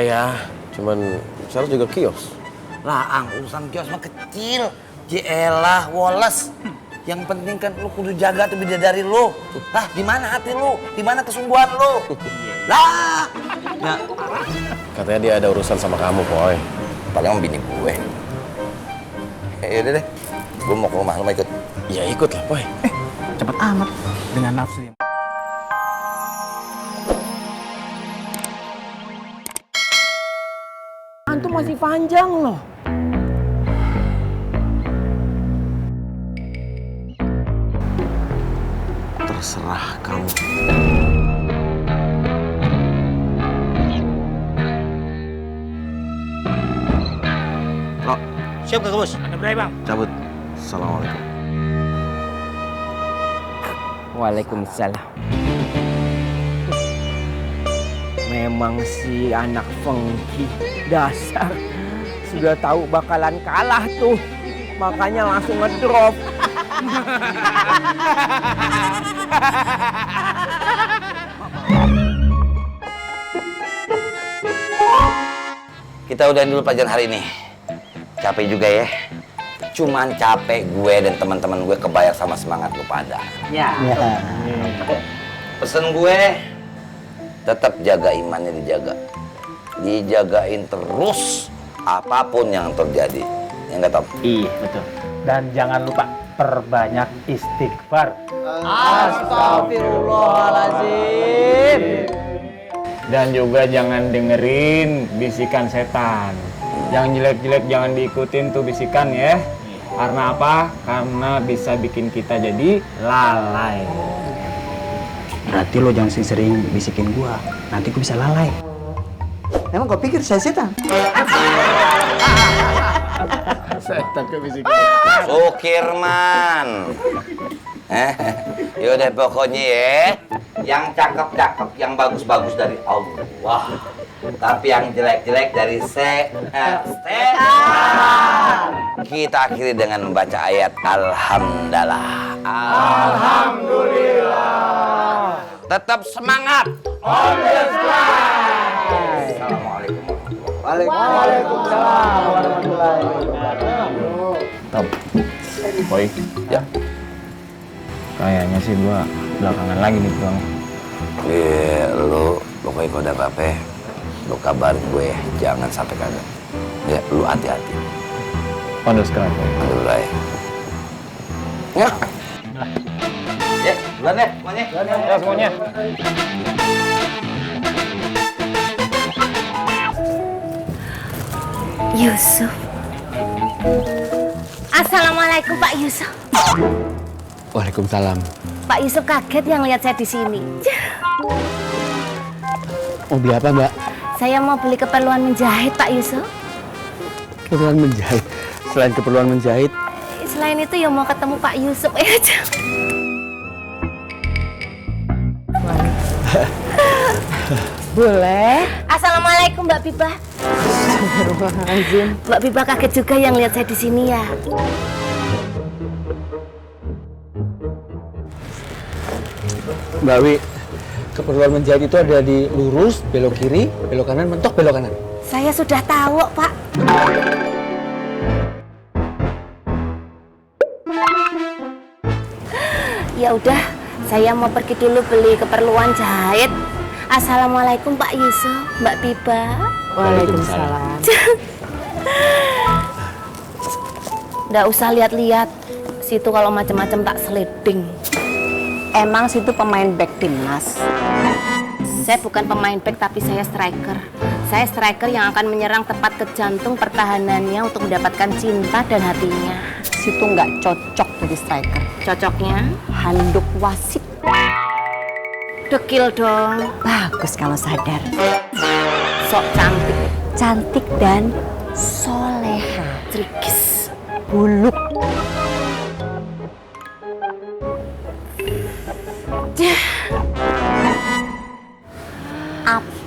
Ya, cuman saya juga kios. Lah, urusan kios mah kecil. Jelah, Wallace. Yang penting kan lu kudu jaga tuh bidadari lu. Lah, di mana hati lu? Di mana kesungguhan lu? Lah. Ya. Katanya dia ada urusan sama kamu, Boy. Paling bini gue. Yaudah deh. Gue mau ke rumah, lu mau ikut? Ya ikut lah, Boy. Cepet amat dengan nafsu yang... Antum masih panjang loh. Terserah kamu. Bro, siap gak, Bos? Ada berapa, Bang? Cabut. Assalamualaikum. Waalaikumsalam. Memang si anak Fengki dasar sudah tahu bakalan kalah tuh, makanya langsung ngedrop. Kita udahin dulu pelajaran hari ini. Capek juga ya. Cuman capek gue dan teman-teman gue kebayar sama semangat lu pada. Ya. Pesen gue, tetap jaga imannya dijaga. Dijagain terus apapun yang terjadi. Ya nggak, Tom? Iya, betul. Dan jangan lupa perbanyak istighfar. Astagfirullahaladzim. Dan juga jangan dengerin bisikan setan. Yang jelek-jelek jangan diikutin tuh bisikan ya. Karena apa? Karena bisa bikin kita jadi lalai. Berarti lo jangan sering-sering bisikin gua. Nanti gua bisa lalai. Emang kau pikir saya setan? Setan ke bisikan. Sukirman. Yaudah pokoknya ya, yang cakep-cakep, yang bagus-bagus dari Allah. Tapi yang jelek-jelek dari setan. Kita akhiri dengan membaca ayat Alhamdulillah. Alhamdulillah. Tetap semangat. Assalamualaikum Waalaikumsalam warahmatullahi wabarakatuh. Tom, Boy. Ya. Kayaknya sih gua belakangan lagi nih pulang. Lu pokoknya kalau ada apa-apa, lu kabarin gue, jangan sampai kagak. Ya, lu hati-hati. Pondok sekarang, Boy. Alhamdulillah. Ya. Ya, duluan ya, semuanya. Ya semuanya. Yusuf. Assalamualaikum Pak Yusuf. Waalaikumsalam. Pak Yusuf kaget yang lihat saya di sini. Mau beli apa, Mbak? Saya mau beli keperluan menjahit Pak Yusuf. Keperluan menjahit. Selain keperluan menjahit, Selain itu ya mau ketemu Pak Yusuf aja. Boleh. Assalamualaikum Mbak Biba. Astagfirullahaladzim. Mbak Biba kaget juga yang lihat saya di sini ya. Mbak Wi, keperluan menjahit itu ada di lurus, belok kiri, belok kanan, mentok belok kanan. Saya sudah tahu Pak. Ya udah, saya mau pergi dulu beli keperluan jahit. Assalamualaikum Pak Yusuf, Mbak Biba. Waalaikumsalam. Nggak usah lihat-lihat, situ kalau macam-macam tak seliding. Emang situ pemain back timnas. Saya bukan pemain back tapi saya striker. Saya striker yang akan menyerang tepat ke jantung pertahanannya untuk mendapatkan cinta dan hatinya. Situ nggak cocok jadi striker. Cocoknya Handuk wasit. dekil dong. Bagus kalau sadar. Sok cantik, Cantik dan soleha. trigis. Buluk. Apek.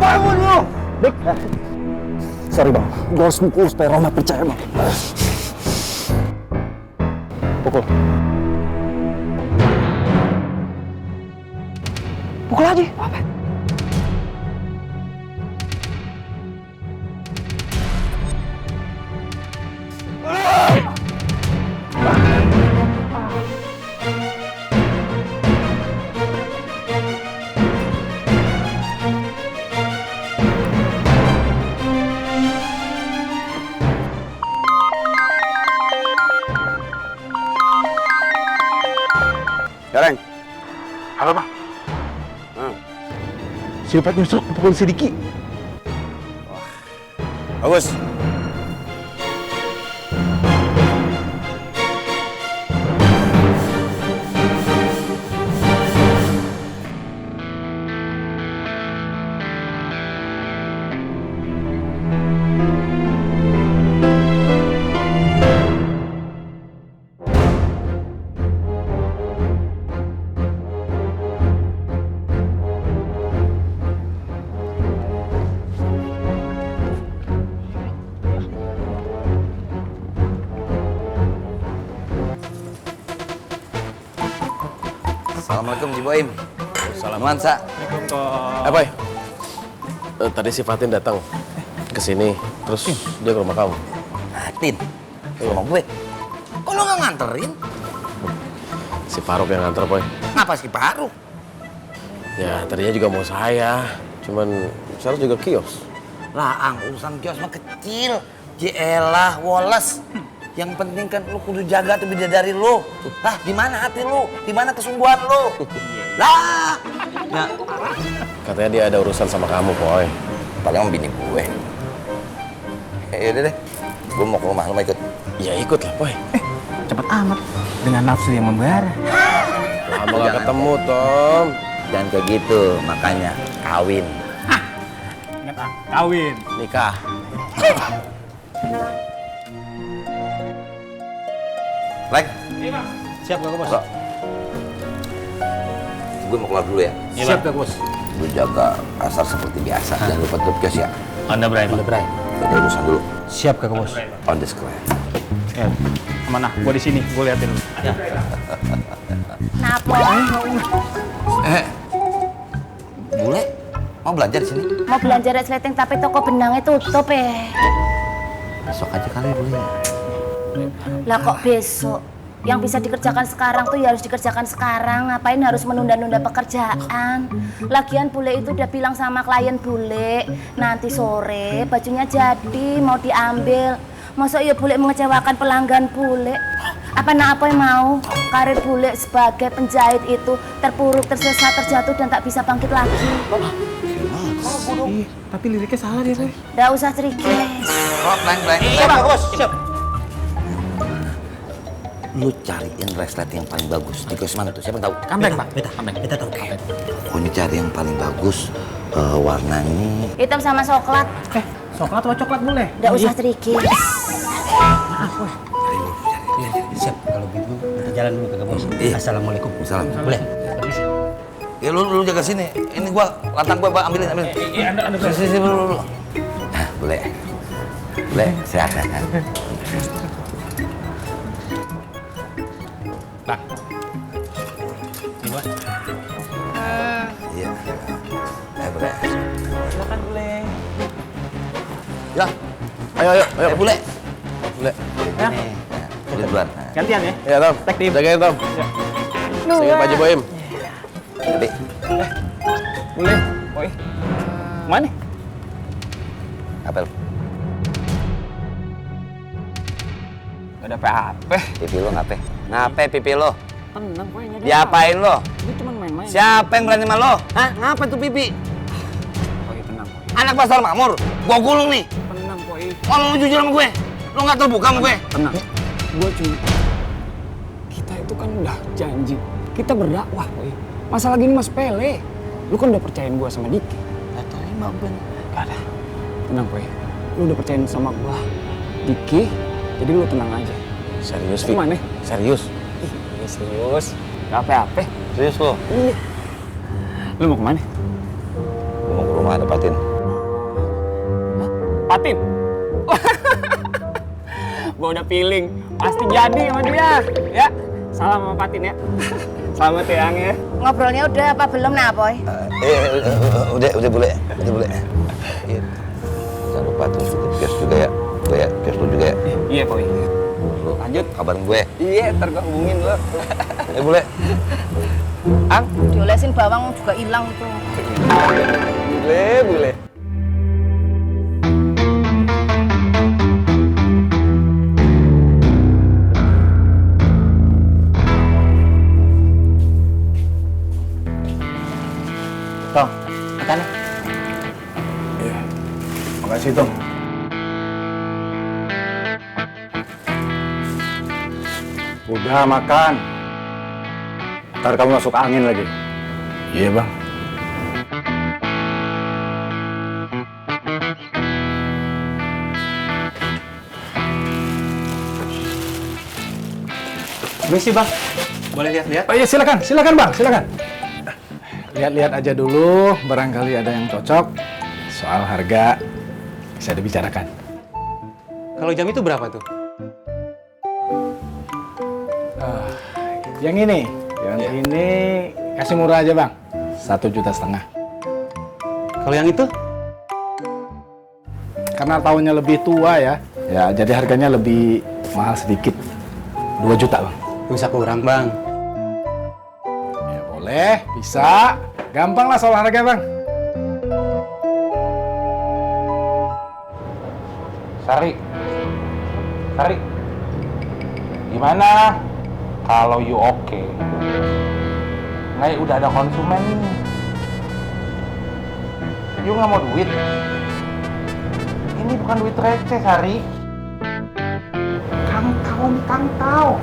bangun lu! Dik. Sorry bang, gue harus mukul supaya Roma percaya bang. Pukul. Pukul aja. Apa? Gareng. Halo, Bang. Si Upet nyusruk pukul si Diki. Bagus. Assalamualaikum Ji Boim. Salam Mansa. Boy. Tadi si Fatin datang ke sini, terus dia ke rumah kamu. Fatin? Ke rumah gue? Kok lo nggak nganterin? Si Faruk yang nganter, Boy. Ngapa si Faruk? Ya, tadinya juga mau saya, cuman saya juga kios. Lah, urusan kios mah kecil. Jelah, Wallace. Yang penting kan lu kudu jaga tuh bidadari lu. Lah, di mana hati lu? Di mana kesungguhan lu? Lah. Nah, Katanya dia ada urusan sama kamu, Boy. paling mau bini gue. Yaudah deh. Gue mau ke rumah, lu mau ikut? Ya ikut lah, Boy. Cepet amat dengan nafsu yang membara. Lama gak ketemu, Tom. Jangan kayak gitu, makanya kawin. Ingat kawin. Nikah. Like, Siap gak bos? gue mau keluar dulu ya. Siap gak bos? Lu jaga asar seperti biasa. Jangan lupa tutup kios ya. Anda Bray. Ada urusan dulu. Siap gak bos? On the square. Ya. Mana? Gua di sini. Gua liatin lu. Kenapa? Bule, mau belanja di sini? Mau belanja resleting tapi toko benangnya tutup Besok aja kali bule. Lah kok besok? Yang bisa dikerjakan sekarang tuh ya harus dikerjakan sekarang. Ngapain harus menunda-nunda pekerjaan? Lagian bule itu udah bilang sama klien bule, nanti sore bajunya jadi mau diambil. Masa ya bule mengecewakan pelanggan bule? Apa yang mau? Karir bule sebagai penjahit itu terpuruk, tersesat, terjatuh dan tak bisa bangkit lagi. Tapi liriknya salah dia, Bray. Nggak usah cerikis. Oh, blank. Iya bang, bos. Siap. Lu cariin resleting yang paling bagus. Di kios mana tuh? Siapa tahu? Kampleng, Pak. Beta tahu. Oh, ini cari yang paling bagus. Warnanya Hitam sama coklat. Coklat atau coklat boleh? Nggak usah cerikis. Maaf, weh. Siap, kalau gitu kita jalan dulu ke bos. Iya. Assalamualaikum. Salam. Boleh? Ya lu jaga sini. Ini gua latang gua ambilin. Iya, Anda Sini dulu. Nah, boleh. Sehat. Bang. Ini gua. Iya. Boleh. Silakan boleh. Ya, ayo. Bule. Boleh. Ya. Udah duluan. Gantian ya. Ya, Tom. Jagain, Tom. Jagain Pak Haji Boim. Jadi, Boleh. Boy. Mana? apel. Gak ada apa-apa. Pipi lo ngape? Ngape pipi lo? Tenang, Boy. Nggak ada Diapain lo? apa-apa. Gua cuma main-main. Siapa yang berani sama lo? Hah? Ngapa tuh pipi? Boy, tenang, Boy. Anak pasar makmur. Gua gulung nih. Tenang, Boy. Ngomong jujur sama gue. Lo nggak terbuka sama gue. Tenang. Gua cuma... Kita itu kan udah janji. Kita berdakwah, Boy. Masalah gini mas sepele. Lu kan udah percayain gua sama Diki. Gak terima Ben. Gak ada. Tenang, Boy. Lu udah percayain sama gua. Diki, jadi lu tenang aja. Serius, Vi? Gimana? Serius? Iya, serius. Gak apa-apa. Serius lo? Iya. Lu mau kemana? Gue mau ke rumah ada Patin. Patin. Gua udah feeling pasti jadi sama dia. Ya, salam sama Patin ya. Selamat ya, Ang ya. Ngobrolnya udah apa belum, Napoy? Udah boleh. Iya. Jangan lupa tuh kios juga ya. Gue ya, kios lu juga ya. Iya, Poy. Lu Lanjut. kabarin gue. Iya, ntar gua hubungin lo. Boleh. Ang, Diolesin bawang juga hilang itu. boleh. Tong, makan ya. Iya. Makasih, Tong. Udah makan. Ntar kamu masuk angin lagi. Iya, Bang. Misi bang, boleh lihat-lihat? Oh iya, silakan Bang, silakan. Lihat-lihat aja dulu, barangkali ada yang cocok. Soal harga bisa dibicarakan. Kalau jam itu berapa tuh? Yang ini kasih murah aja Bang, 1,5 juta. Kalau yang itu? Karena tahunnya lebih tua ya jadi harganya lebih mahal sedikit, 2 juta Bang. Bisa kurang bang. Ya boleh, bisa. Gampang lah soal harga Bang. Sari, gimana kalau you oke? Nggak, udah ada konsumen nih. You nggak mau duit? Ini bukan duit receh, Sari. Kangkau.